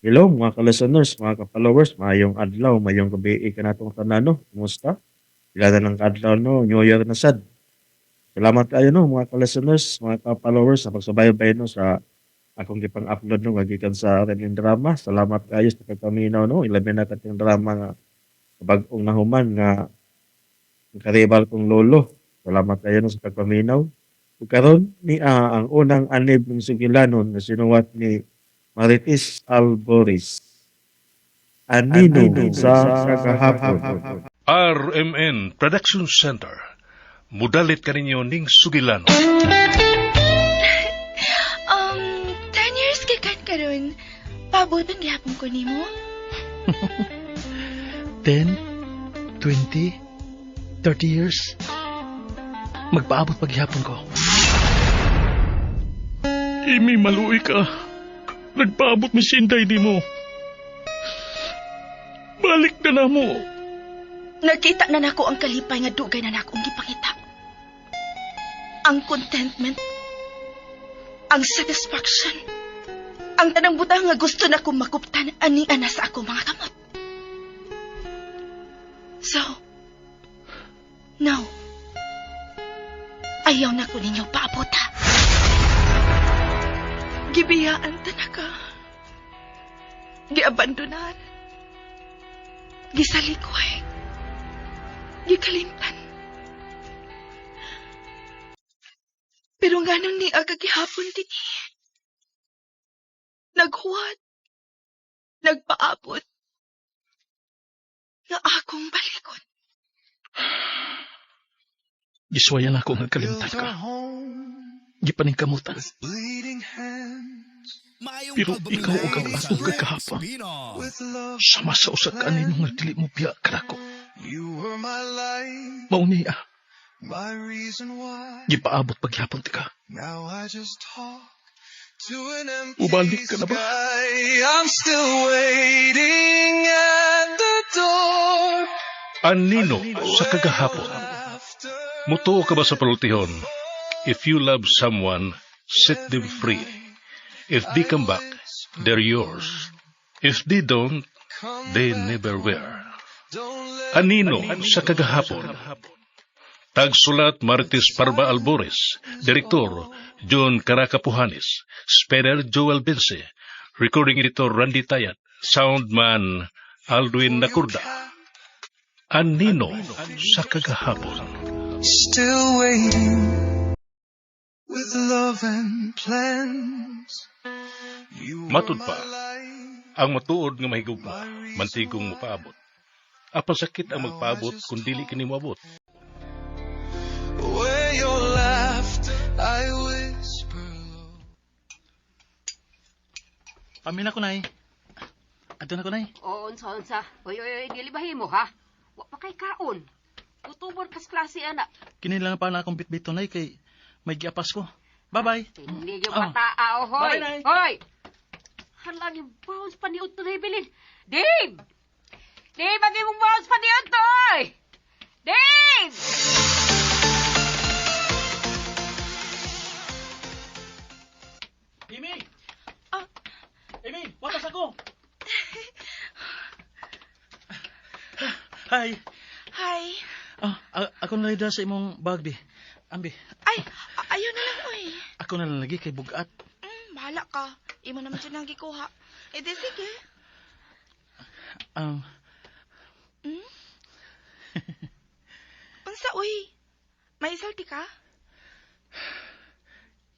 Hello mga ka-listeners, mga ka-followers, maayong adlaw, maayong gabi kanatong tanan, no. Kumusta? Pila na lang kaadlaw, no, New Year na sad. Salamat kaayo, no, mga ka-listeners, mga ka-followers sa pagsubaybay, no, sa akong gipang-upload, no, gikan sa Renin Drama. Salamat kaayo sa pagpaminaw, no, ilabi na katong drama nga bag-ong nahuman nga Ang Karibal Kong Lolo. Salamat kaayo, no, sa pagpaminaw. Ug karon ni ang unang anib ng sugilanon nga sinuwat ni Marites Alboris. Anino sa Kagahapon. RMN Production Center. Mudalit kaninyo ning sugilano. 10 years gikan karon. Paaboton gihapon ko nimo. 10, 20, 30 years. Magpaabot paghihapon ko. Imi, maluoy ka. Nagpaabot mi si Inday nimo. Balik na namo. Nakita na nako ang kalipay nga dugay na nako ang gipangita. Ang contentment. Ang satisfaction. Ang tanang butang nga gusto na kong makuptan ani ana sa ako mga kamot. So, now, ayaw na ko ninyo paabota. Gibiyaan ta na ka. Giabandonar. Gisalikoy. Gikalimtan. Pero nganong ni aga gihapon dinhi? Naghuwat. Nagpaabot. Nga akong balikon. Giswayan ako nga kalimtan ka. Gipaningkamutan. Pero ikaw ug ang atong kagahapon, sama sa usa ka anino nga dili mo biya kanako. Mao ni ah. Gipaabot paghapon tika. Ubalik ka na ba? I'm still waiting at the door. Anino sa Kagahapon. Mutuo ka ba sa panultihon? If you love someone, set them free. If they come back, they're yours. If they don't, they never were. Anino sa Kagahapon. Tagsulat Marites Parba Albores, Direktor John Caracapuhanes, Speller Joel Bense, Recording Editor Randy Tayat, Soundman Aldwin Nakurda. Anino sa Kagahapon. Still waiting with love and plans. You were Matud pa, my light, ang matuod nga mahigugma, mantigong mopaabot. Apan sakit ang magpaabot kung dili kini moabot. Where your laughter I whisper low. Pamin ako, Nay. Adto na ko, Nay. Oo, unsa, unsa. Oy, oy, oy, dili ba himo, ha? Wa pa kay kaon. Gutumon kas klase, ana. Kini lang pa na akong bitbito, Nay, kay may giapas ko. Bye-bye. Hindi yung Oh. bataa, oh, hoy. Bye, Nay. Hoy! Hala, yung bounce pa ni Utto na ibilin. Dave! Dave, ang imong bounce pa ni Utto, oy! Dave! Amy! Ah. Amy, watas ako! Hi. Hi. Ah, ako na lang sa imong bag, di. Ambi, Ay, ayaw na lang, oy. Ako na lang lagi kay bugat. Bahala ka. Imo naman siya nang gikuha. E di sige. Unsa, uy? May isulti ka?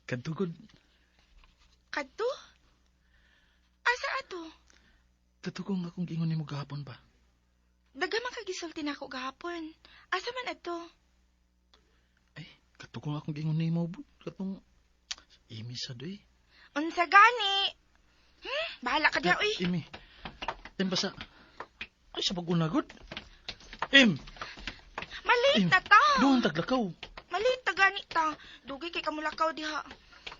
Kadtugod, Kadto? Asa ato? Katugong akong gingon nimo gahapon ba? Daga man ka gisulti nako gahapon. Asa man adto? Ay, katugong akong gingon nimo, katong Amy sa doy. Unsa gani? Bahala ka diha, uy. Amy. Tem basa. Ay, sa pag-una, good. Im, Malate Im, na ta. Doon taglakaw. Malate ta gani ta. Dugay kay kamulakaw diha.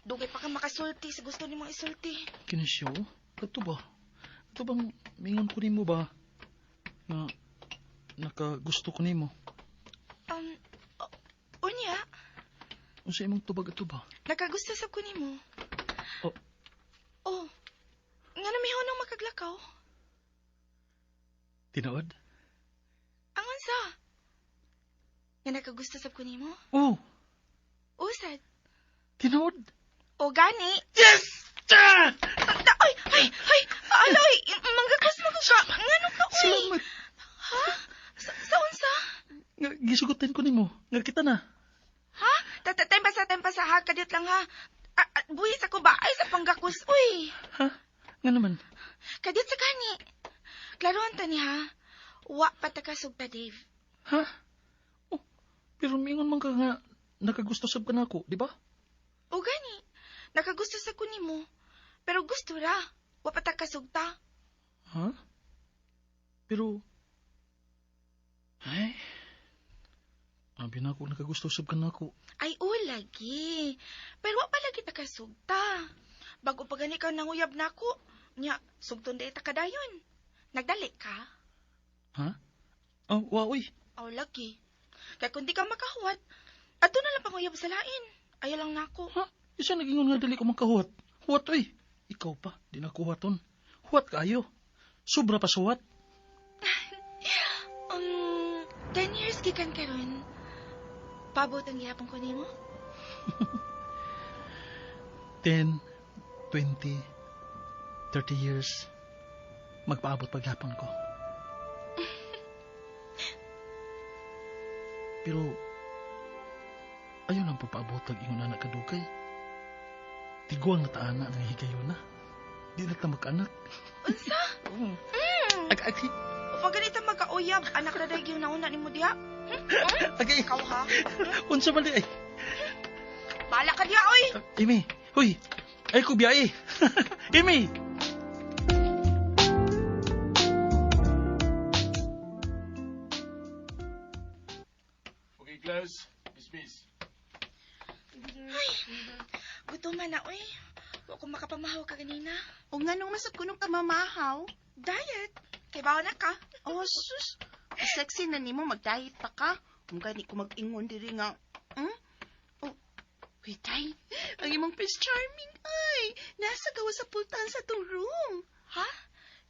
Dugay pa ka makasulti sa gusto nimong isulti. Kini siya, oh. Kato ba? Kato bang mingon ko nimo ba? Nga, nakagusto ko nimo. Unya, Unsa imong tubag ato ba? Nakagusto sab ko nimo. Oh. Oh. Nga na mihunong makaglakaw. Tinuod? Ang unsa? Nga nakagusto sab ko nimo? Oh, Usad. tinuod. O gani. Yes! Ah! Ta ay, ay, ay, alay, manggakas mo ko ka. Ngano ka, uy? Salamat. Ha? Sa unsa? Nga, gisugutin ko nimo. Nga kita na. Ha? Ta tempa sa ha, kadiyot lang ha. Ah, ah, buhis ako ba? Ay, sa panggakus, uy. Ha? Nga naman. Kadiyot sa gani. Klarohan ta ni ha. Wa pa ta kasugta, Dave. Ha? Oh, pero mingon man ka nga nakagusto sab ka nako, di ba? O gani, nakagusto sa ko nimo. Pero gusto ra. Wa pa ta kasugta. Ha? Pero ay, abi na ako nakagusto sab ka nako. Ay, o lagi. Pero wa pa lagi ta kasugta. Bago pa gani ka nanguyab nako. Nya, sugton di ta kadayon. Nagdali ka? Ha? Oh, wa uy. Aw, lagi. Kaya kung di ka makahuwat, ato na lang panguyab sa lain. Ayaw lang nako. Ha? Isa nagingon nga dali ko makahuwat. Huwat uy. Ikaw pa, di na kuwaton. Huwat kayo. Sobra pa suwat. 10 years gikan karon. Paabot ang gihapon ko nimo? 10, 20, 30 years, magpaabot paghapon ko. Pero, ayaw lang pagpaabot ang ingon anak kadugay. Tiguang na taana ng higayon na. Di na ta magkaanak. Unsa? Mm. Mm. Ag, ag, O pag ganito magkauyab, anak na dahil yung nauna nimo diha. agay, Ikaw ha? unsa man di ay. Bala ka diha, oy! Amy, huy, ay ko biyahe. Amy! Okay, class. Dismiss. Ay, gutom na, oy. Wa ko makapamahaw ka ganina. O nga nung masad ko nung kamamahaw. Diet. Kay bawa na ka. Oh, sus. Sexy na nimo mag-diet pa ka. Kung gani ko mag-ingon diri nga. Hmm? Oh, wait ay. Ang imong Prince Charming ay. Nasa gawa sa pultahan sa tong room. Ha?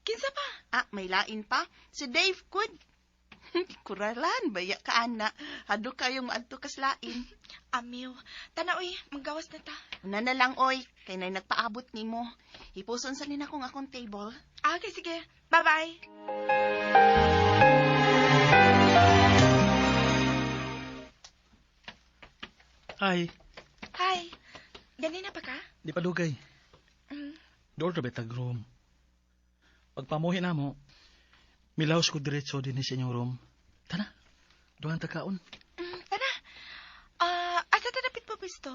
Kinsa pa? Ah, may lain pa. Si Dave Good. Kuralan, baya ka, ana. Hado kayong maadto kas lain. Amiw. Tana, oy. Maggawas na ta. Una na lang, oy. Kay nay nagpaabot nimo. Ipuson sa nina kong akong table. Ah, okay, sige. Bye-bye. Ay, Hi. Ganina pa ka? di pa dugay. Mm. Door to betag room. Pagpamuhi na mo, milaos ko diretso din sa inyong room. Tara, duhan ta kaon. Tara. Ah, asa ta dapit po pisto?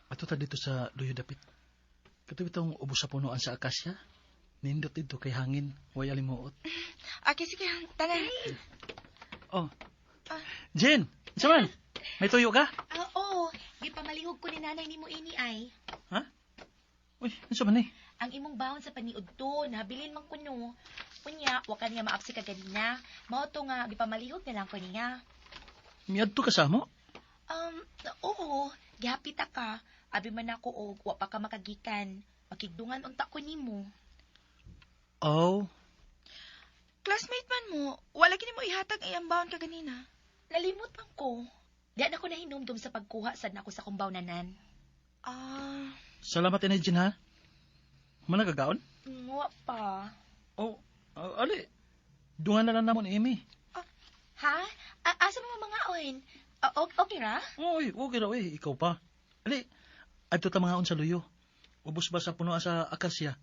Ato ta dito sa Luyo Dapit. Kato bitong ubos sa punuan sa akasya. Nindot dito kay hangin, way alimuot. Okay, sige. Tara. Oh. Ah. Jen, unsa man? May tuyo ka? Ah, oo, gipamalihog ko ni nanay nimo ini ay. Ha? Uy, unsa man eh? Ang imong baon sa paniud to, nabilin man kuno. Unya, wa ka niya maapsi kaganina. Mao to nga gipamalihog na lang ko niya. Miadto ka sa amo? Oo, gihapit ka. Abi man ako og wa pa ka makagikan. Makigdungan unta ko nimo. Oh, Classmate man mo, wala gini mo ihatag ay ang baon ka ganina. Nalimot man ko. Di na ko nahinumdum sa pagkuha sad nako sa kumbaw nanan. Ah, salamat inay Jen ha. Managagaon? Wa pa. Oh, ali. Dungan na lang namon Amy. Ha? Asa mo mga oin? Okay ra? Uy, okay raw eh, ikaw pa. Ali, adto ta mga sa luyo. Ubos ba sa punuan sa akasya?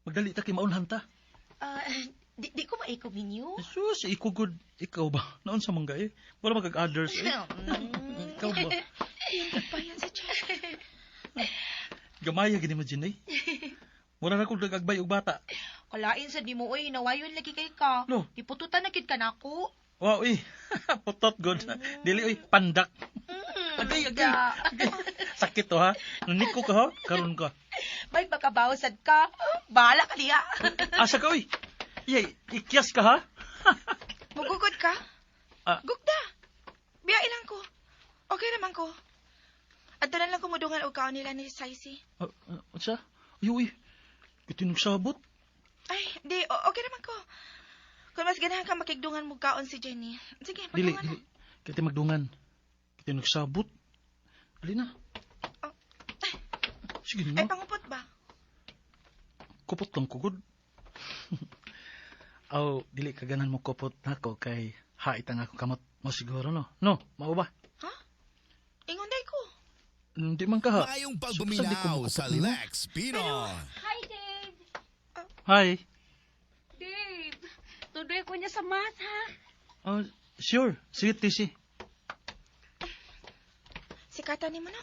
Magdali ta kay maunhan ta. Ah, di ko maikog ninyo. Jesus, ikaw good. Ikaw ba? Naon sa mangga eh. Wala magag-others eh. Ikaw ba? pa yan sa chat. Gamaya gini mo Jen eh. Wala na kong nag-agbay og bata. Kalain sa di mo oy, nawayon lagi kay ka. No. Dipututan na kid ka nako. Wow, eh. Putot good. Dili oy, pandak. Agay, agay. Agay. Sakit to ha. Naniko ka ha. Karon ka. May pagkabawsad ka. Bahala ka diya. Asa ka oy. Yay, ikyas ka ha. Mugugod ka? Ah. Gugda. Biya ilang ko. Okay naman ko. Adto na lang kumudungan og kaon nila ni Saisi. Unsa? Ay, uy. Kiti nagsabot. Ay, di, okay naman ko. Kung mas ganahan ka makigdungan mo kaon si Jenny. Sige, Dili, pagdungan na. dili. Kaya tayo magdungan. Kaya tayo nagsabot. Ali na. Oh. Sige Ay, na. pangupot ba? Kupot lang kugod. Aw, dili ka ganan mo kupot nako kay hait ang akong kamot mo siguro, no? No, mao ba? Ha? Ingon day ko. Hindi man ka ha. Maayong Sa di ko pagbuminaw mukupot sa nimo. Lex Pinoy. Hi, Dave! Hi. Dave! Tuloy ko niya sa math, ha? Oh, sure. Sige, Tisi. Sikata ni mo no.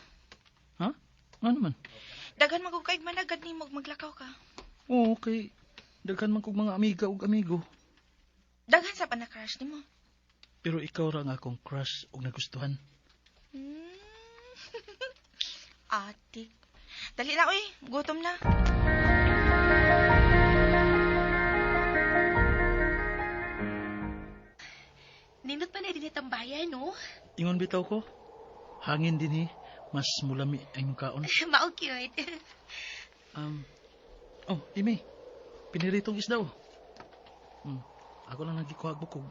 Ha? Ano man? Daghan magugkaig managad nimo og maglakaw ka. Oo, okay. Daghan man kog mga amiga ug amigo. Daghan sa pa na crush nimo. Pero ikaw ra ang akong crush ug nagustuhan. Atik. Dali na oy, gutom na. Nindot pa na din tambayan, no? Ingon bitaw ko. Hangin din eh. Mas mulami ang imong kaon. Mao cute. Oh, Imi. Piniritong isda oh. Ako lang nagikuha og bukog.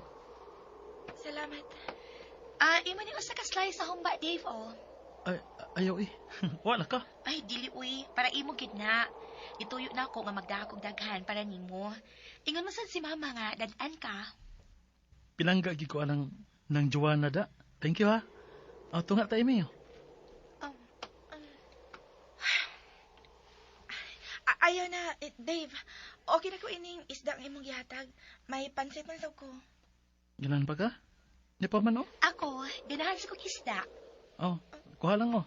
Salamat. Ah, imo ni usa ka slice sa humba, Dave, oh. Ay, ayaw eh. Wala ka. Ay, dili uy, para imo gid na. Ituyo na ako nga magdahak og daghan para nimo. Ingon man sad si mama nga dad-an ka. Pinangga gid ko anang ng Joanna da. Thank you ha. Oh, tunga ta Imi. Oh. Ayaw na, eh, Dave. Okay na ko ining isda ang imong gihatag. May pansit man sab ko. Ganan pa ka? Di pa man oh. Ako, ganahan sa kong isda. Oh, kuha lang oh.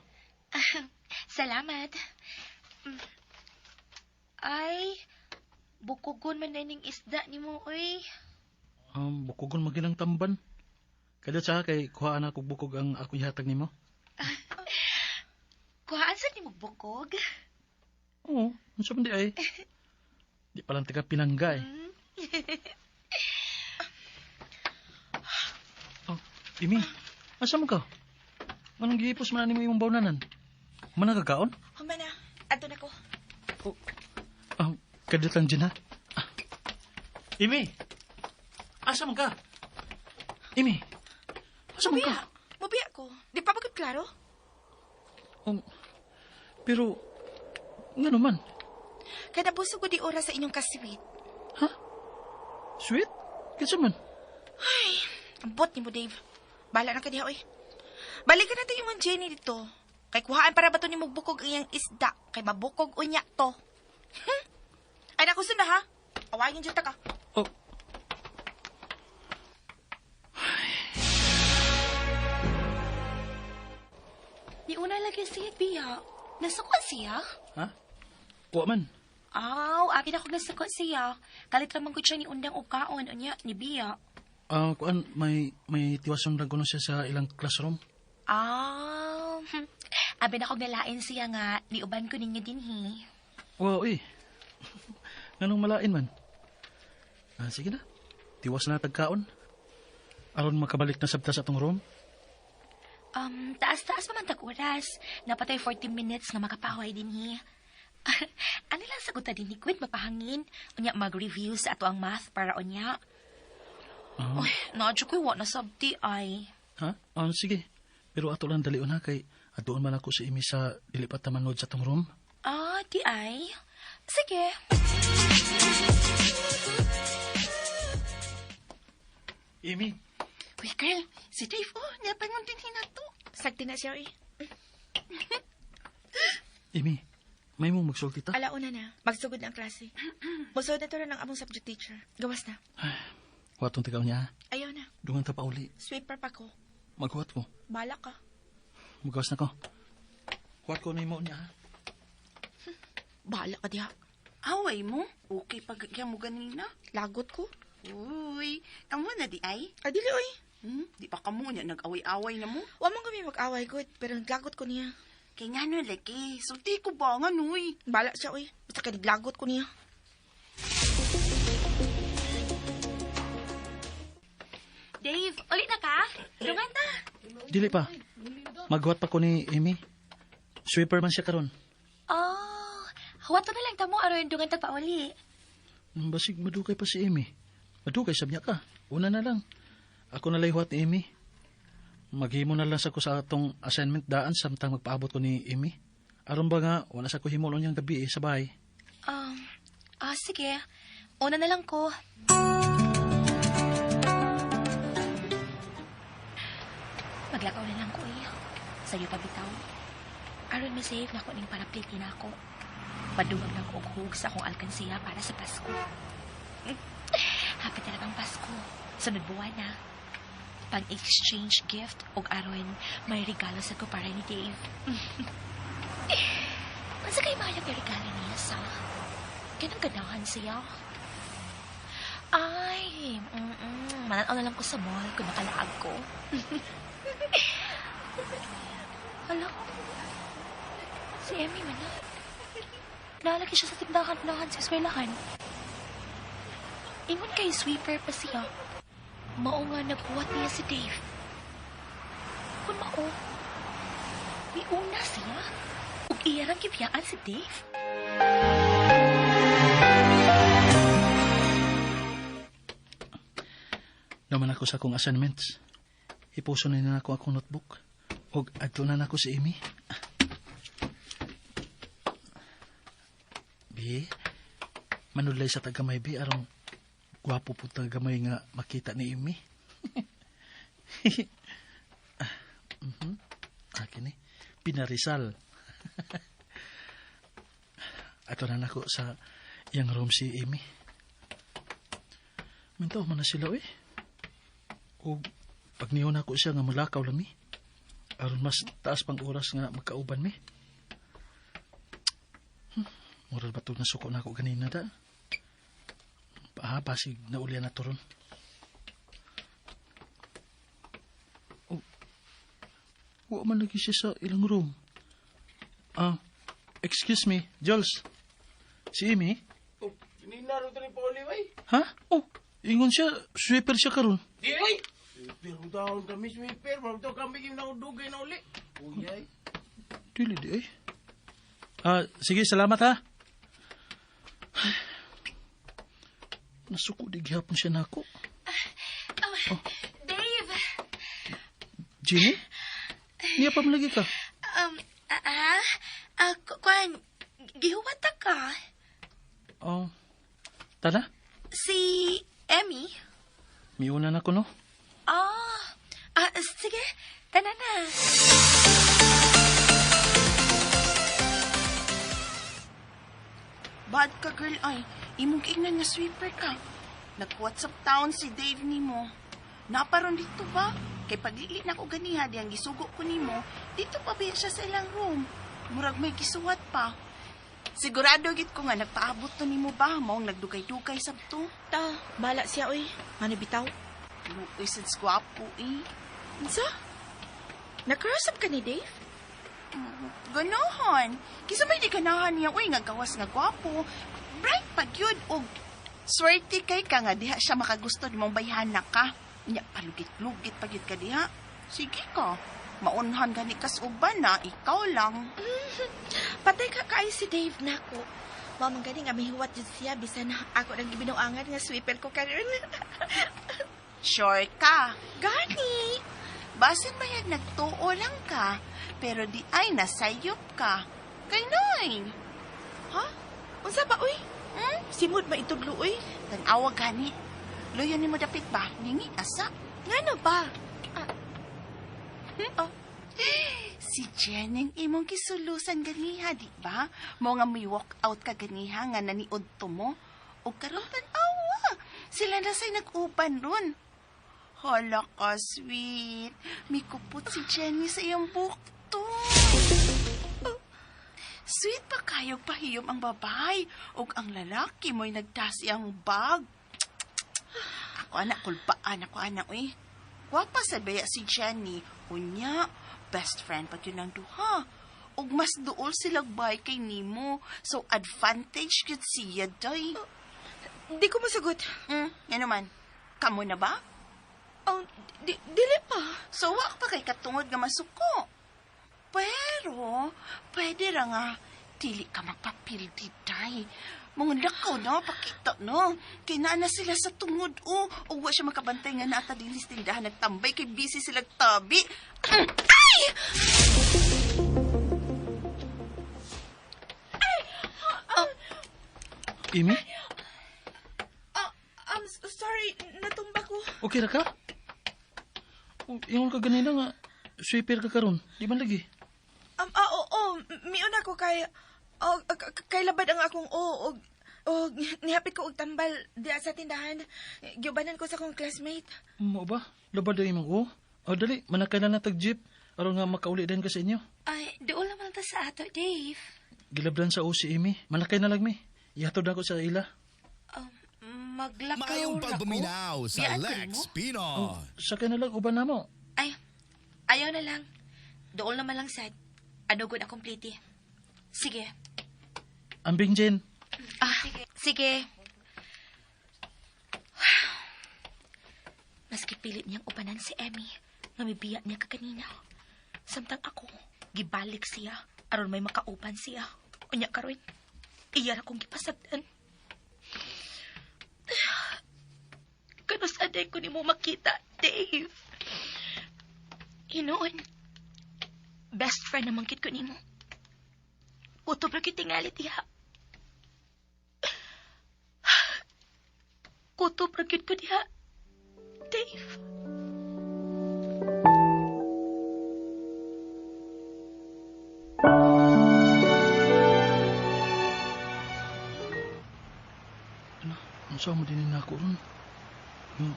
Salamat. Mm. Ay, bukugon man na ning isda nimo uy. Bukogon magilang tamban. Kada sa kay kuha na kog bukog ang ako ihatag nimo. Kuhaan sa nimo bukog? Oo, unsa man di ay. Di pa lang taga pinangga eh. Oh, Imi, asa mo ka? Anong gihipos man nimo imong bawnanan? Man nagakaon? Human na. Adto na ko. Ah, kadit lang dyan ha. Ah. Imi, asa man ka? Imi, asa man ka? Mubiya. Mubiya ko. Di pa ba gud klaro? Pero, ngano man? Kay nabusog ko di oras sa inyong kasweet. Ha? Sweet? Kinsa man? Ay, ambot nimo Dave. Bala na ka diha oy. Balikan natin yung Jenny dito. Kay kuhaan para ba to nimo bukog ang iyang isda? Kay mabukog unya to. Ay naku sunda ha. Awagin jud ta ka. Oh. Ni una lagi siya, Bia. Nasukot siya? Ha? Wa man. Aw, akin ako nasukot siya. Kalit raman ko siya ni undang og kaon unya ni Bia. Ah, kuan may tiwason ra kuno siya sa ilang classroom. Ah, abi na kog nalain siya nga niuban ko ninyo dinhi. Wow, eh. Nganong malain man? Ah, sige na. Tiwas na tagkaon. Aron makabalik na sabta sa atong room. Taas-taas pa man tag oras. Napatay 40 minutes nga makapahuway dinhi. Ano lang sagot ta dinhi, Quinn, mapahangin. Unya mag-review sa ato ang math para unya. Ah. Uy, naadyo ko'y wa na sabti ay. Ha? Ah, sige. Pero ato lang dalion ha kay aduon man ako si Imi sa dili pa ta manod sa atong room. Ah, di ay. Sige. Imi, Uy, girl, si Dave, oh, niyapangon din hinato. Sagti na siya oy. Imi, may mo magsulti ta? Alauna na. Magsugod na ang klase. Musod na to rin ang among subject teacher. Gawas na. Watong tagaw niya ha. Ayaw na. Dungan ta pauli. Sweeper pa ko. Maghuwat ko. Bala ka. Magawas na ko. Huwat ko na imo niya ha. Bahala ka diha. Away mo? Okay pag mo ganina. Lagot ko. Uy, kamo na di ay? Ay, dili oy. Di pa kamo niya, nag-away-away na mo. Wa man kami mag-away good, pero naglagot ko niya. Kay nga no, lagi. Sulti ko ba nga, nuy? Bala siya oy. Basta kay naglagot ko niya. Dave, ulit na ka? Dungan ta. Dili pa. Maghuwat pa ko ni Imi. Sweeper man siya karon. Oh, huwato na lang tamo aron dungan ta pauli. Basig madukay pa si Imi. Madugay sab niya ka. Una na lang. Ako na lang huwat ni Amy. Maghimo na lang sa ko sa atong assignment daan samtang magpaabot ko ni Amy. Aron ba nga, wala sa ko himo niyang gabi eh, sa bahay. Sige. Una na lang ko. Maglakaw na lang ko eh. Sa'yo pa bitaw. Aron masave na ko ning parapliti na ako. Paduwag na ko og hug sa akong alkansiya para sa Pasko. Hapit na lang ang Pasko. Sunod buwan na. Pang-exchange gift og aron may regalo sa ko para ni Dave. Unsa kay maayong regalo niya sa? Kanang ganahan siya. Ay, mananaw na lang ko sa mall kung nakalaag ko. Hala, si Emmy man na. Nalaki siya sa tindahan-unahan sa eskwelahan. Ingon kay sweeper pa siya. Mao nga naghuwat niya si Dave. Kung mao, miuna siya. Ug iya rang gibiyaan si Dave. Naman ako sa akong assignments. Ipuso na na ako akong notebook. Og adto na nako si Amy. Bi, manudlay sa tagamay, bi, aron gwapo po tagamay nga makita ni Amy. Akin eh. Pinarizal. Ato na nako sa iyang room si Amy. Mintaw man na sila, eh. O pagniyon ako siya nga mulakaw lang mi. Aron mas taas pang oras nga magkauban mi. Moral ba ito nasuko na ako ganina da? Basig na ulian na to ron. Oh, wa man lagi siya sa ilang room. Excuse me, Jules. Si Amy? Oh, kanina ro diri Pauli, way. Ha? Oh, ingon siya, sweeper siya karon. Di, way. Sweeper daon kami, sweeper. Mao to kami kim naudugay na uli. Uyay. Dili di ay. Sige, salamat ha. Ay, nasuko di gihapon siya nako. Oh, Dave! Jenny? Niya pa malagi ka? Kwan, gihuwat ka. Oh, tana? Si Emmy? Miuna na ko, no? Sige, tana na. Bad ka, girl, ay. Imong kiingnan nga sweeper ka. Nag-WhatsApp town si Dave nimo. Naparon dito ba? Kay paglili na ko ganiha, diyang gisugo ko nimo, dito pa ba siya sa ilang room? Murag may gisuwat pa. Sigurado gid ko nga nagpaabot to nimo ba? Maong nagdugay-dugay sabto. Ta, bala siya, oy. Ano bitaw? Luoy sad gwapo eh. Unsa? Nakrosab ka ni Dave? Ganahan. Kisa may di ganahan niya, uy, nga gawas nga gwapo. Bright pag yun, og swerte kay ka nga diha siya makagusto ni mong bayhana ka. Nya, palugit-lugit pag yun ka diha. Sige ka. Maunhan gani kas uban na, ikaw lang. Patay ka kay si Dave nako. Mao man gani nga mihuwat jud siya bisan ako nang gibinuangan nga sweeper ko karon. Sure ka. Gani. Basin bayag nagtuo lang ka, pero di ay nasayop ka. Kay noy. Ha? Unsa ba uy? Simod maitudlo uy. Tan-awa gani. Luyo nimo dapit ba? Ningi asa. Ngano ba? Oh, Si Jenning imong kisulusan ganiha, di ba? Mo nga may walk out ka ganiha nga naniod to mo. O karon tan-awa. Sila na say nag-uban ron. Hala ka, sweet. May kupot si Jenny sa iyong bukto. Oh, sweet pa kayo pahiyom ang babay. Ug ang lalaki mo'y nagtas iyang bag. Ako anak, kulbaan ako anak, uy. Gwapa sa baya si Jenny. Unya, best friend pa yun ang duha. Ug mas duol silag bay kay nimo. So, advantage gyud siya, day. Di ko masagot. Ano man? Kamo na ba? Oh, dili pa. So, wa pa kay katungod nga masuko. Pero, pwede ra nga, dili ka magpapildi, day. Mga lakaw na, pakita no. Kay naa na sila sa tungod, oh. O wa siya makabantay nga naata din sa tindahan nagtambay kay busy sila tabi. Ay! Amy, Sorry, natumba ko. okay ra ka? Oh, ingon ka ganina nga, sweeper ka karon. Di man lagi. Oo, miuna ko kay oh, kay labad ang akong o og og nihapit ko og tambal diya sa tindahan. Giubanan ko sa akong classmate. Mo ba? Labad ang imong o? Oh, dali, manakay na tag jeep. Aron nga makauli din ka sa inyo. Ay, doon naman ta sa ato, Dave. Gilabdan sa o si Amy. Manakay na lang mi. Ihatod ako sa ila. Maglakaw Maayong na ko. pagpaminaw sa Biyaan ko Lex nimo? Pino. Oh, sakay na lang uban na mo. Ay, ayaw na lang. Dool naman lang sad. Ano gud akong pliti. Sige. Ambing Jen. Ah, sige. Maski pilit niyang upanan si Emmy, nga mibiya niya kaganina. Samtang ako, gibalik siya, aron may makaupan siya. Unya karon, iya ra kong gipasagdan. Kanus aday ko nimo makita, Dave. Hinoon, best friend naman kit ko nimo. Kutob ra gyud tingali diha. Kutob ra gyud ko diha. Dave. Ano? Unsa mo din nako ron? Yung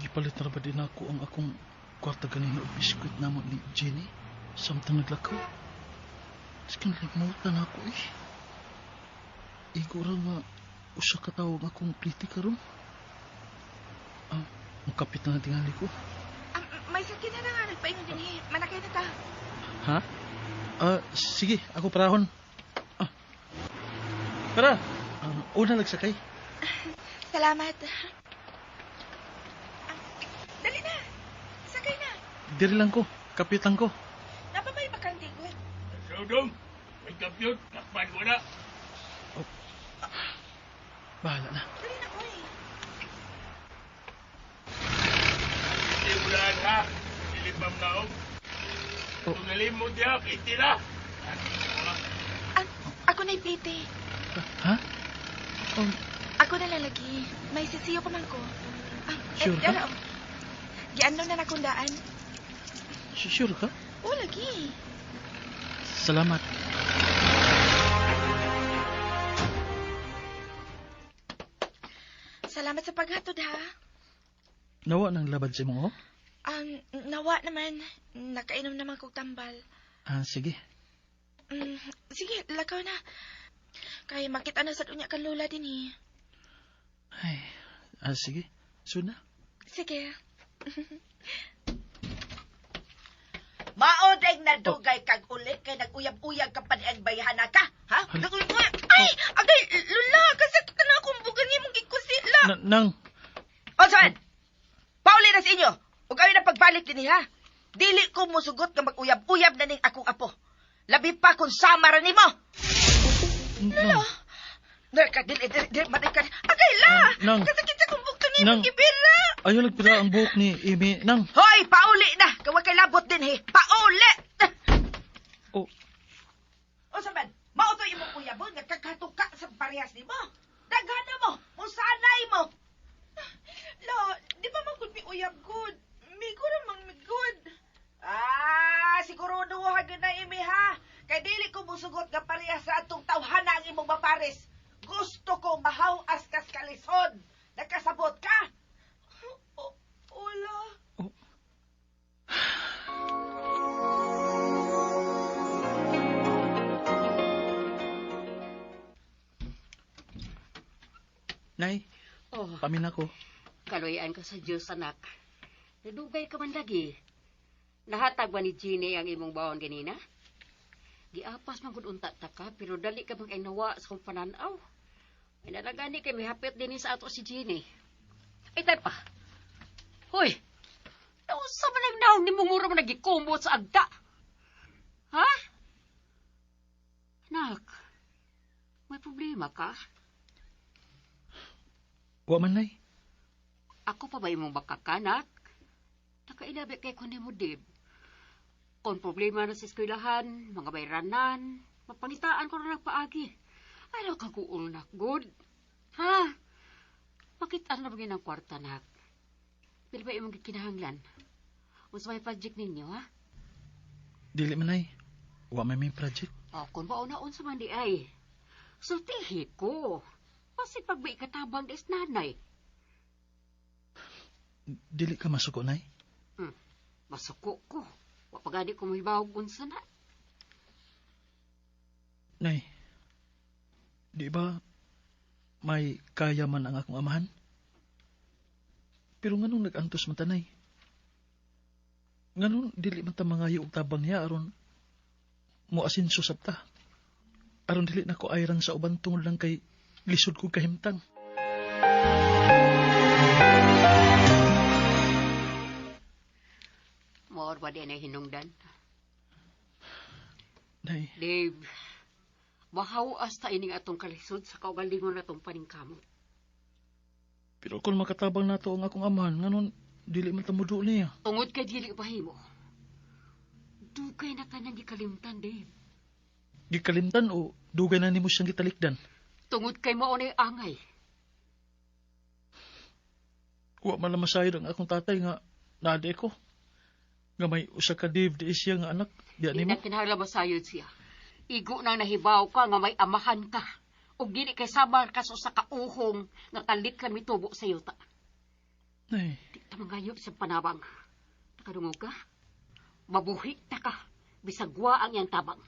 gipalit na ba din ako ang akong kwarta ganina og biskwit namo ni Jenny samtang naglakaw. Sige, nalimutan na ako eh. Igo ra nga usa ka tawo ang akong pliti karon. Ah, makapit na lang tingali ko. May sakit na nga nagpaingon din eh. Manakay na ta. Ha? Ah, sige, ako parahon. Ah. Tara. Ah, una lagsakay. Salamat. Dali na. Sakay na. Diri lang ko. Kapit lang ko. Napabay pa kang tigod. Sodom, may kapyot, takpan ko na. Bahala na. Dali na, oy. Hindi mo lahat ha. Dilipam na og. Oh. Kung nalimot diha, iti na. Ah, ako na plite. Ha? Oh, Ako na lalagi. May sisiyo pa man ko. Ah, Sure ka? Dara, oh. Gianlaw na nakong daan. sure ka? Oo, lagi. Salamat. Salamat sa paghatod, ha. Nawa ng labad sa imong oh? Nawa naman. Nakainom naman kog tambal. Ah, sige. Sige, lakaw na. Kay makita na sa unya kan lola din eh. Ay, ah, sige. Sud na. Sige. Maodeng na dugay kag uli kay nag-uyab-uyag ka pa ang bayhana ka, ha? Hala. Nag-uyab-uyag. Ay, agay, lola, kasakit na akong bugan ni mong gikusila. Na, nang, O saan? Pauli na sa inyo. Ug ayo na pagbalik dinhi ha. Dili ko musugot nga mag-uyab-uyab na ning akong apo. Labi pa kung sama ra nimo. nang, Dili ka, dili, dili, dili, matay ka. Agay la, Nang. kasakit sa akong bugto ni Nang. mong gibira. Ayaw lagpira ang buhok ni Amy. Nang, Hoy, pauli na. Kawa kay labot dinhi. Pauli. oh, O sa man, mao to imong uyabon nga kakatuka sa parehas nimo. Daghana mo, musanay mo. La, di pa man gud mi uyab gud. Migo ra mang migud. Ah, siguro duha gyud na imi ha. Kay dili ko musugot nga parehas sa atong tawhana ang imong mapares. Gusto ko mahaw-as kas kalisod. Nakasabot ka? O, Ola. oh. Nay, Oh, pamin ako. kaluyan ka sa Diyos, anak. Nadugay ka man lagi. Nahatag ba ni Jeannie ang imong baon ganina? Giapas man gud unta ta ka, pero dali ka man kay nawa sa kong pananaw. Ay nalagani kay mihapit din sa ato si Jeannie. Ay, tay pa. Hoy, nausa man ang naong ni mungura mo nagikumot sa agda. Ha? Anak, May problema ka? Wa man, Nay. Ako pa ba imong bakakanak? Nakailabi kay ko nimo, Dave. Kung problema na sa eskwelahan, mga bayranan, mapangitaan ko na nagpaagi. Ayaw ka guol na, good. Ha? Bakit ano ba ang kwarta, nak? Pila ba imong gikinahanglan? Unsa may project ninyo, ha? Dili man, Nay. Wa man may project. O, kung ba una unsa man di ay. Sultihi ko. Kasi pag may katabang des nanay. Dili ka masuko, Nay. Masuko ko. Wa pa gani ko mahibawog unsa na. Nay, di ba may kaya man ang akong amahan? Pero nganong nag-antos man ta, Nay? Nganong dili man ta mangayo og tabang niya aron mo asinso sab ta? Aron dili na ko ayran sa uban tungod lang kay lisod ko kahimtang. Maor ba di na hinungdan? Nay, Dave, mahawas ta ining atong kalisod sa kaugalingon atong paningkamot. Pero kung makatabang nato ang akong amahan, nganon dili man ta muduol niya. Tungod kay dili bahimo. Dugay na ka nang gikalimtan, Dave. Gikalimtan o dugay na nimo siyang gitalikdan? Tungod kay mao na'y angay. Wa man lang masayod ang akong tatay nga naade ko. Nga may usa ka Dave di siya nga anak, diya Di nimo. na kinahanglan masayod siya. Igo nang nahibaw ka nga may amahan ka. Ug dili kay samar ka sa usa ka uhong nga kalit ka mitubo sa yuta. Nay, Di ta mangayo sa panabang. Nakadungog ka? Mabuhi ta ka. Bisag wa ang iyang tabang.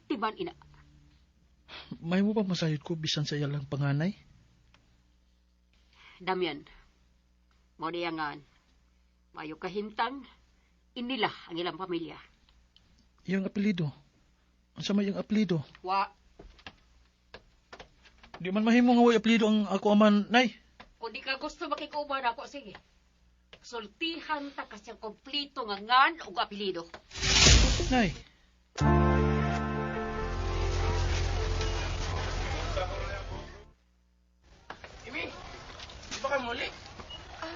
Timan ina. May mo ba masayod ko bisan sa iya lang panganay? Damian, mao niya nga mayo kahimtang inila ang ilang pamilya. Iyang apelyido. Unsa may iyang apelyido? Wa, Di man mahimo nga way apelyido ang ako aman, Nay. kung di ka gusto makikuban ako, sige. Sultihan ta kasi ang kompleto nga ngan ug apelyido. Nay. Imi, di ba ka muli?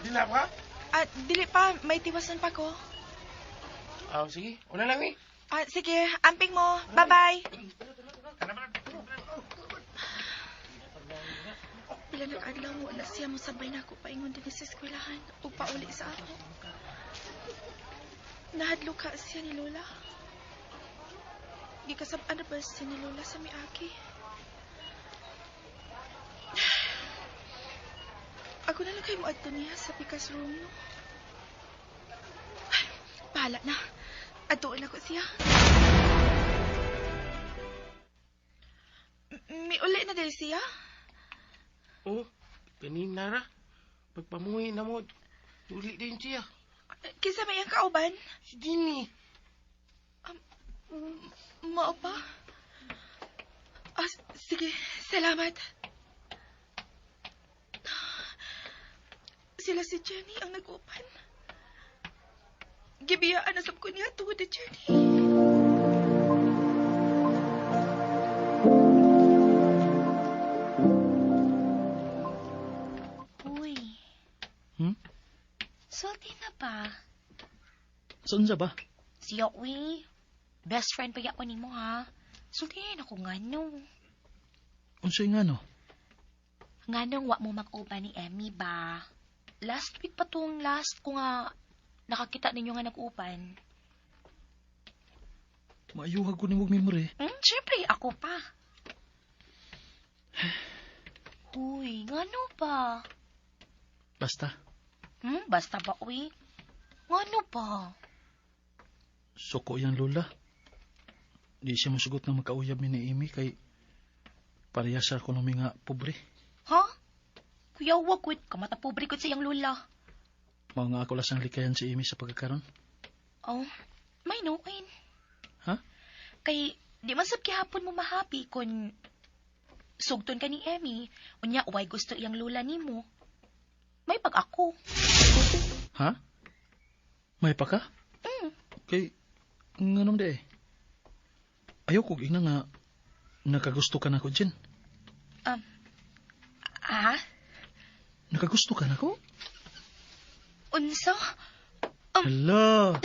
Di na ka? Ah, dili pa, may tiwasan pa ko. Ah, sige. Una lang, Mi. Ah, sige, amping mo. Bye-bye. Pila na kaadlaw mo, wala siya mo sabay na ako paingon din sa eskwelahan ug pauli sa ako. Nahadlo ka siya ni Lola. Gikasab-an na ba siya ni Lola sa miaki? Ako na lang kay moadto niya sa pikas room, no? Ay, bahala na. Adtuon ako siya. Miuli na dahil siya? Oh, kanina ra. Pagpamuhi na mo, uli din siya. Kinsa may iyang kauban? Si Jimmy. Mao pa? Ah, sige, salamat. Sila si Jenny ang nag-upan. Gibiyaan na sab ko niya tungod ni Jenny. Uy. Hmm? Sulti na ba? Saan sa ba? Siya, uy. Best friend pa ko nimo ha. Sultihin ako nga no. Unsay nga no? Nga nang wa mo mag-uban ni Emmy ba? Last week pa tong last ko nga nakakita ninyo nga nag-uban. Maayuhag ko nimo memory. Siyempre, ako pa. Uy, ngano ba? Basta, Basta ba, uy? Ngano ba? Suko yang lola. Di siya mosugot na magkauyab mi ni Amy kay parehas sa ko nga pobre. Ha? Kuya, wag ko. Kamata pobre ko sa iyang lola. Mao nga ako lasang likayan si Amy sa pagkakaron. Oh, may noin. Ha? Kay, di man sab gihapon mo mahappy kung sugton ka ni Emmy, unya way gusto iyang lola nimo. May pag ako. Ha? May pa ka? Mm. Kay, nganom di eh. Ayaw kog ingna nga nakagusto ka na ko, Jen. Nakagusto ka nako? Unsa? Hala.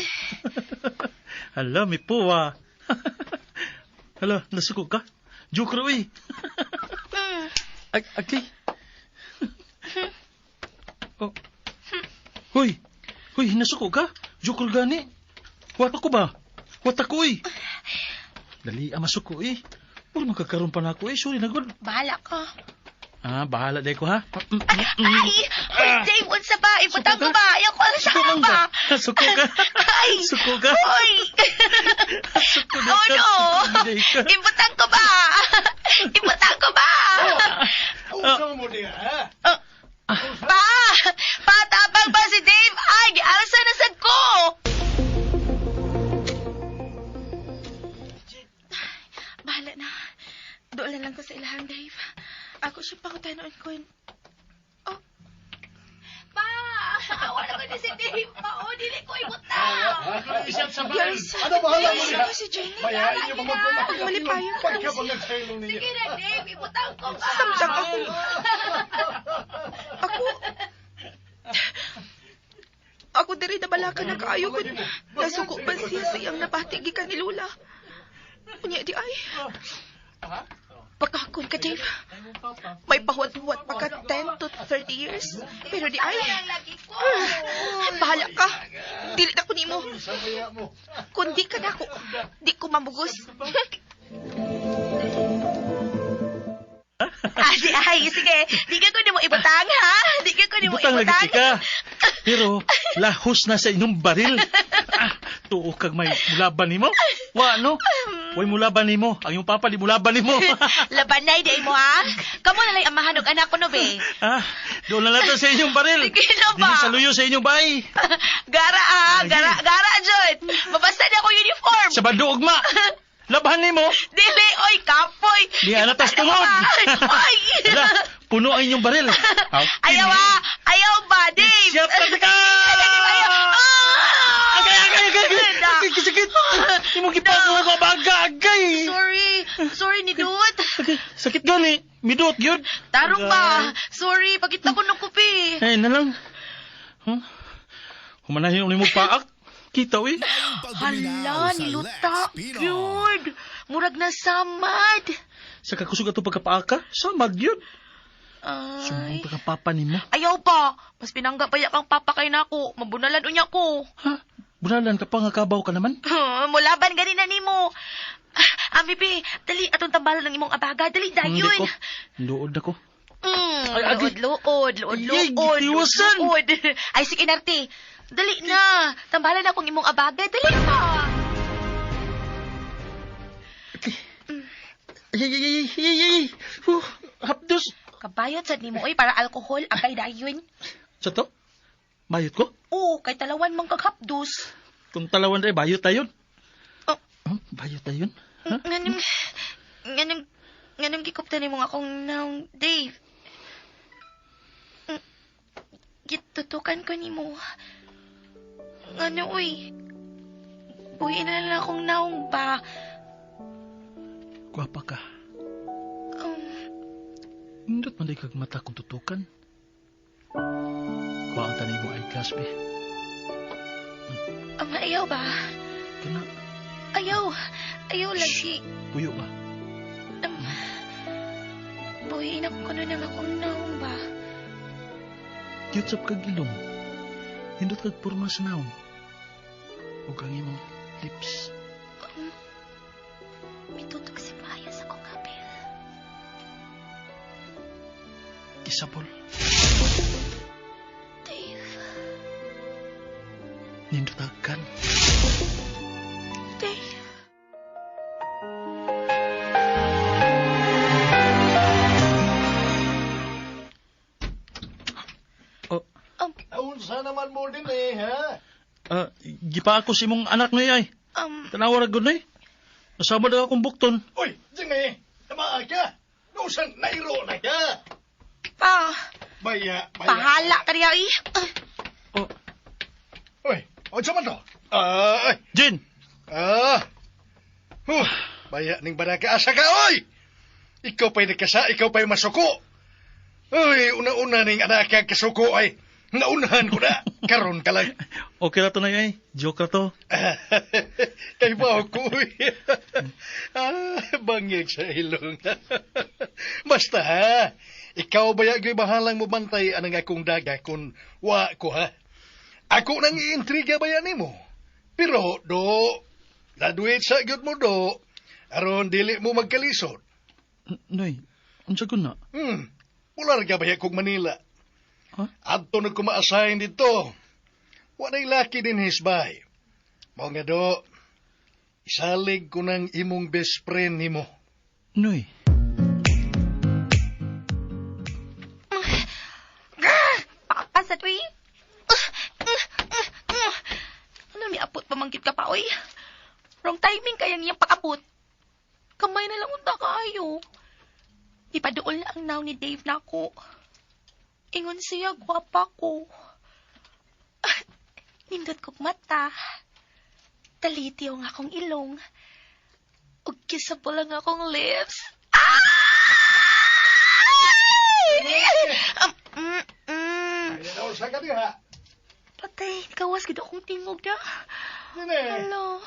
Hala, may puwa. Hala, nasuko ka? Joke ra, uy. Ay, agay. Oh. Hoy. Hoy, nasuko ka? Joke ra gani. Wata ko ba? Wata ko, uy. Dali, ah, masuko, eh. Puro magkakaroon pa na ako, eh. Sorry na, good. Bahala ka. Ah, bahala day ko, ha? Ay! Uy, Dave, unsa ba? Ibutang ko ba? Ayaw ko ang Suko man ba? ka. Suko ka. Ay! Suko ka. Uy! Suko Oh, ka. no! Suko day ka. Ibutang ko ba? Ibutang ko ba? Unsa mo diha, ha? Pa! Pa, tabang ba si Dave? Ay, giarsa na sad ko! Bahala na. Doon na lang ko sa ilahang, Dave. Ako siya pangutanon ko. Oh. Pa! Wala ko ni si Dave. Pa, oh, dili ko ibutang! Yes. Ano bahala mo Yes, diha? ako si Jenny. Bayain niyo mga Malipayon ka lang Pagkabangag sa ilong ninyo. Sige na, Dave. Ibutang ko ba? Samtang ako. Ako. Ako diri na balaka na kaayo kun nasuko pa siya sa iyang nabati gikan ni Lola. Unya di ay. Pagkakon ka, Dave. May pahuwat-huwat pa ka 10 to 30 years. Pero di ay. Bahala ka. Dili na ko nimo. Kung di ka na ako, di ko mamugos. Ah, di ay. Sige. Di ka ko nimo ibutang, ha? Di ka ko nimo Ibutang lagi ibutang. ka. Pero lahos na sa inyong baril. Ah, tuo kag may mulaban nimo. Wa no? Way mulaban nimo. Ang iyong papa di mulaban nimo. Labanay di mo, ha? Kamo na lang amahan og anak ko no, be. Ah, doon na lang to sa inyong baril. Sige na ba? Dili sa luyo sa inyong bahay. Gara, ah. Gara, gara, Jud. Mabasta na ako uniform. Sa bando ugma. Labahan nimo. Dili, oy, kapoy. Di anatas tungod. Oy! Hala, puno ang inyong baril. Ayaw, ah. Ayaw ba, Dave? Siyap na ka! Ayaw. Ah! Agay, agay, agay, agay! Na. Agay, sakit! Imong gipasok ako, baga, agay! Sorry. Sorry, ni Dut. Agay, sakit gani. Midot, yun. Tarong ba? Sorry, pagkita ko nung kupi. Ay, na lang. Huh? Humanahin ulit mo paak. Kita, uy. Hala, niluta. Cute. Murag na samad. Sa kakusog ato pagkapaaka, samad yun. Ay. Sumbong pa kang papa nimo. Ayaw pa. Mas pinangga pa kang papa kay nako. Mabunalan unya ko. Ha? Bunalan ka pa nga kabaw ka naman. Mulaban gani na nimo. Ah, Ami, be, dali atong tambalan ng imong abaga. Dali, Hindi dayon. ko. Luod ako. Mm, Ay, agi. luod, luod, luod, Ay, luod, gitiwasan. luod. Ay, sige, Narte. Dali na. Tambalan akong imong abaga. Dali pa. Ay, ay, ay, ay, ay, ay. Huh, hapdos. Kabayot sad nimo oy para alkohol agay dayon. Sa to? Bayot ko? Oo, kay talawan man kag hapdos. Kung talawan rin, bayot tayo. Oh. Huh? Bayot tayo? Ha? Nganong nganong nganong gikupta nimo nga akong naong Dave. Gitutukan ko nimo. Ngano uy? Buhi na lang akong naong ba. Gwapa ka. Nindot man day kag mata kung tutukan. Kuha ang tanay mo eyeglass, be. Ayaw ba? Kana, Ayaw. Ayaw lagi. puyo ba? Buhi na ko na lang akong naong ba. Cute sab kag ilong. Nindot kag porma sa naong. Ug ang imong lips. Mitutok si Maya sa kong apel. Isabol. Dave. Nindot agkan. Dave. Oh, Unsa naman mo din eh, ha? ah, gipa ako sa imong anak na ay. Tanawa ra gud nay. Nasama daw akong bukton. Uy, Jenny, tamaa ka. Nausan nairo na ka. Pa. Baya, baya. Bahala ka niya eh. Oh, Uy, unsa man to? Ah, ay. Jin. Ah. Huh, baya ning baraka asa ka, oy. Ikaw pa'y nakasa, ikaw pa'y masuko. Uy, una-una ning anak ang kasuko ay. Naunahan ko na. Karon ka lang. Okay ra to na ay. Joke ra to. Kay ba ko. Uy. Ah, bangig sa ilong. Basta ha. Ikaw ba yung bahalang mo bantay anang akong daga kung wa ko ha? Ako nang iintriga ba yan nimo? Pero do, graduate sa gyud mo do, aron dili mo magkalisod. Noy, unsa kun na? Ular ka ba kog Manila? Huh? Adto na ko ma-assign dito. Walay laki din hisbay. Mao nga do, isalig ko ng imong best friend nimo. Noy. Papa sa tuwi. Ano ni apot pamanggit ka pa, oy? Wrong timing kayang iyang pakapot. Kamay na lang unta kaayo. Ipaduol na ang naw ni Dave na ako. Ingon siya, gwapa ko. Ah, nindot kog mata. Talitiw ang akong ilong. Ug kissable ang akong lips. Ay! Ayaw sa kaniha. Patay, kawas gid akong tingog da. Dine. Hala,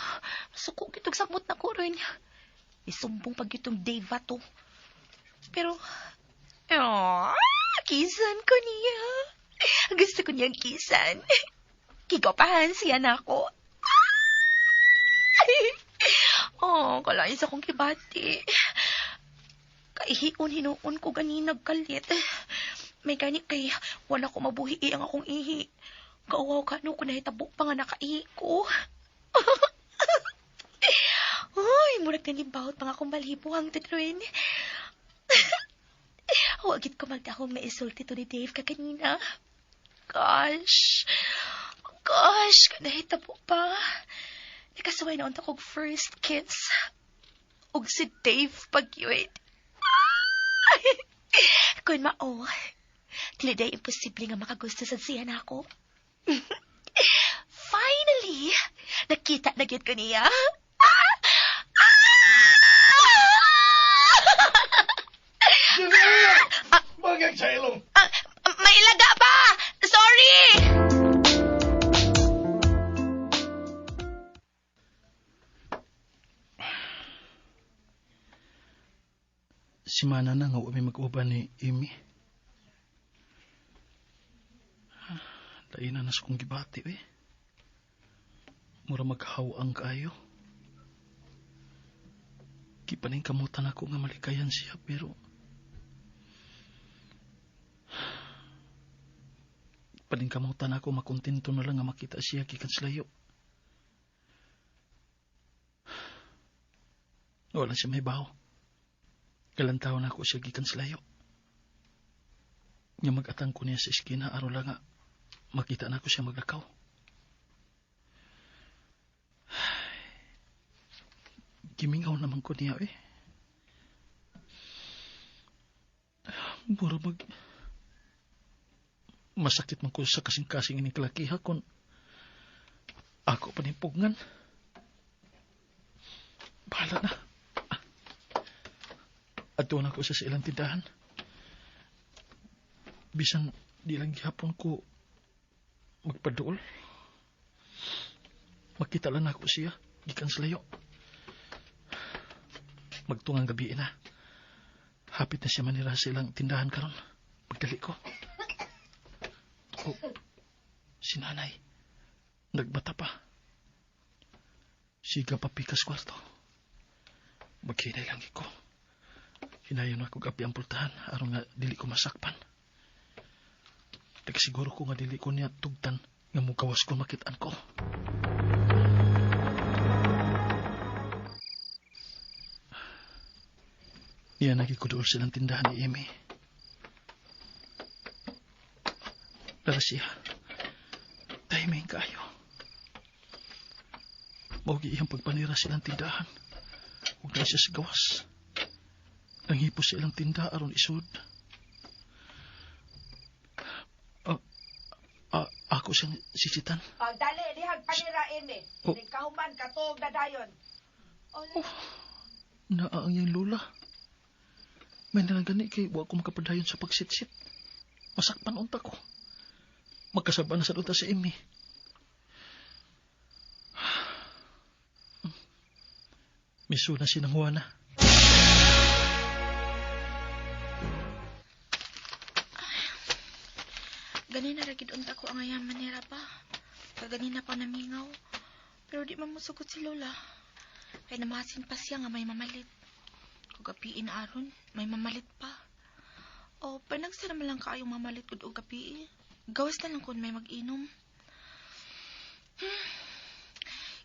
masuko gitog samot na ko ron. Isumbong pag itong Dave ato. Pero, aww, kisan ko niya. Gusto ko niyang kisan. Kigopahan siya na ako. Oh, kalain sa akong kibati. Kaihion hinuon ko ganina galit. May gani kay wala ko mabuhi ang akong ihi. Gaawaw ka no kung nahitabo pa nga nakaihi ko. Uy, murag nanibawot pa nga akong balhibo ang tutruin. Huwag ko magdahong na isulti to ni Dave kakanina. Gosh, gosh, kanahitabo pa. Nakasuway na unta kog first kiss. Og si Dave pagyud. Kun mao, dili imposible nga makagusto sa siya na ako. Finally, nakita na gyud ko niya. Ah! Ah! Bangag sa ilong. Ah, may ilaga pa! Sorry! Si Mana na nga umi mag-uban ni Amy. Lain na nas kong gibati, eh. Mura maghawang kaayo. Gipaning kamutan ako nga malikayan siya, pero paning kamutan ako makontento na lang nga makita siya gikan sa layo. Wala siya may baho. Kalantaw na ako siya gikan sa layo. Nga mag-atang ko niya sa eskina aron lang nga makita na ako siya maglakaw. Gimingaw naman ko niya eh. Mura mag... Masakit man ko sa kasing-kasing ining kalakiha kung ako pa ning pugngan. Bahala na. Adto na ko sa ilang tindahan. Bisan di lang gihapon ko magpaduol. Makita lang ako siya gikan sa layo. Magtungang gabi na. Hapit na siya manira sa ilang tindahan karon. Pagdali ko. Oh, si nanay. Nagbata pa. Siga papikas kwarto. Maghinay lang ko. Hinayon ako gabi ang pultahan aron nga dili ko masakpan. Nagsiguro ko nga dili ko niya tugtan nga mukawas ko makitaan ko. Niya nagikudool silang tindahan ni Amy. Dala siya. Timing kayo. Maugi iyang pagpanira silang tindahan. Huwag na siya sa gawas. Nanghipo sa ilang tinda aron isud. Ako siyang sisitan. Oh, dali, lihag panira, Amy. Oh. Kahuman, katuog na dayon. Oh, naa ang iyang lula. May nalang gani kay wa ko makapadayon sa pagsitsit. Masakpan unta ko. Magkasaba na sa unta si Amy. Miso na sinang Juana. Ganina ra gid unta ko ang ayaman ni pa. Kaganina pa namingaw. Pero di man mosugot si Lola. Kay namasin pa siya nga may mamalit. Kung gapiin aron, may mamalit pa. O, panagsa naman lang kaayong mamalit gud og gabi. Gawas na lang kung may mag-inom.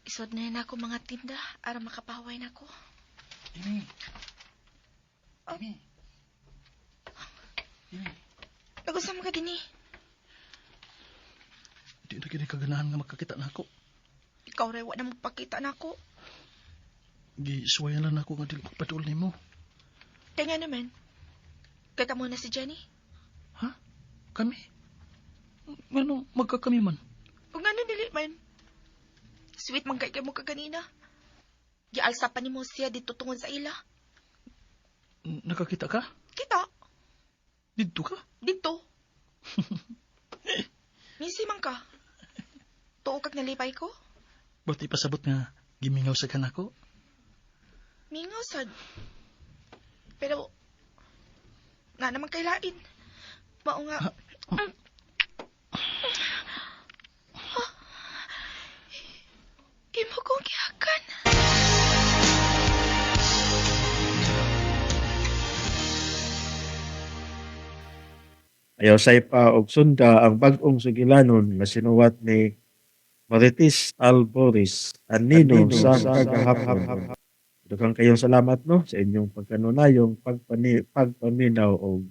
Isod na yun ako mga tinda aron makapaway na ko. Amy. Amy. Amy. Nagusa mo ka dinhi. Di na kini kaganahan nga makakita na ako. Ikaw ray wa na magpakita nako. Gisuwayan lang nako nga dili magpadul nimo. Kaya nga naman. Kay kamo na si Jenny. Ha? Kami? Ngano magkakami man? Kung ano dili man. Sweet man kay mo kaganina. Gialsa pa nimo siya dito tungod sa ila. Nakakita ka? Kita, Didto ka? dito. Misi man ka. Tuo kag nalipay ko. Buti pasabot nga gimingaw sa kanako. Mingaw sad. Pero na naman kay lain. Mao nga. Imo kong gihakan. Ayaw say pa og sunda ang bag-ong sugilanon nga sinuwat ni Marites Alboris, Anino sa Kagahapon. Daghang kayong salamat, no, sa inyong pagkanunayong pagpaminaw og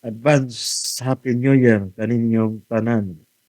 advance Happy New Year kaninyong tanan.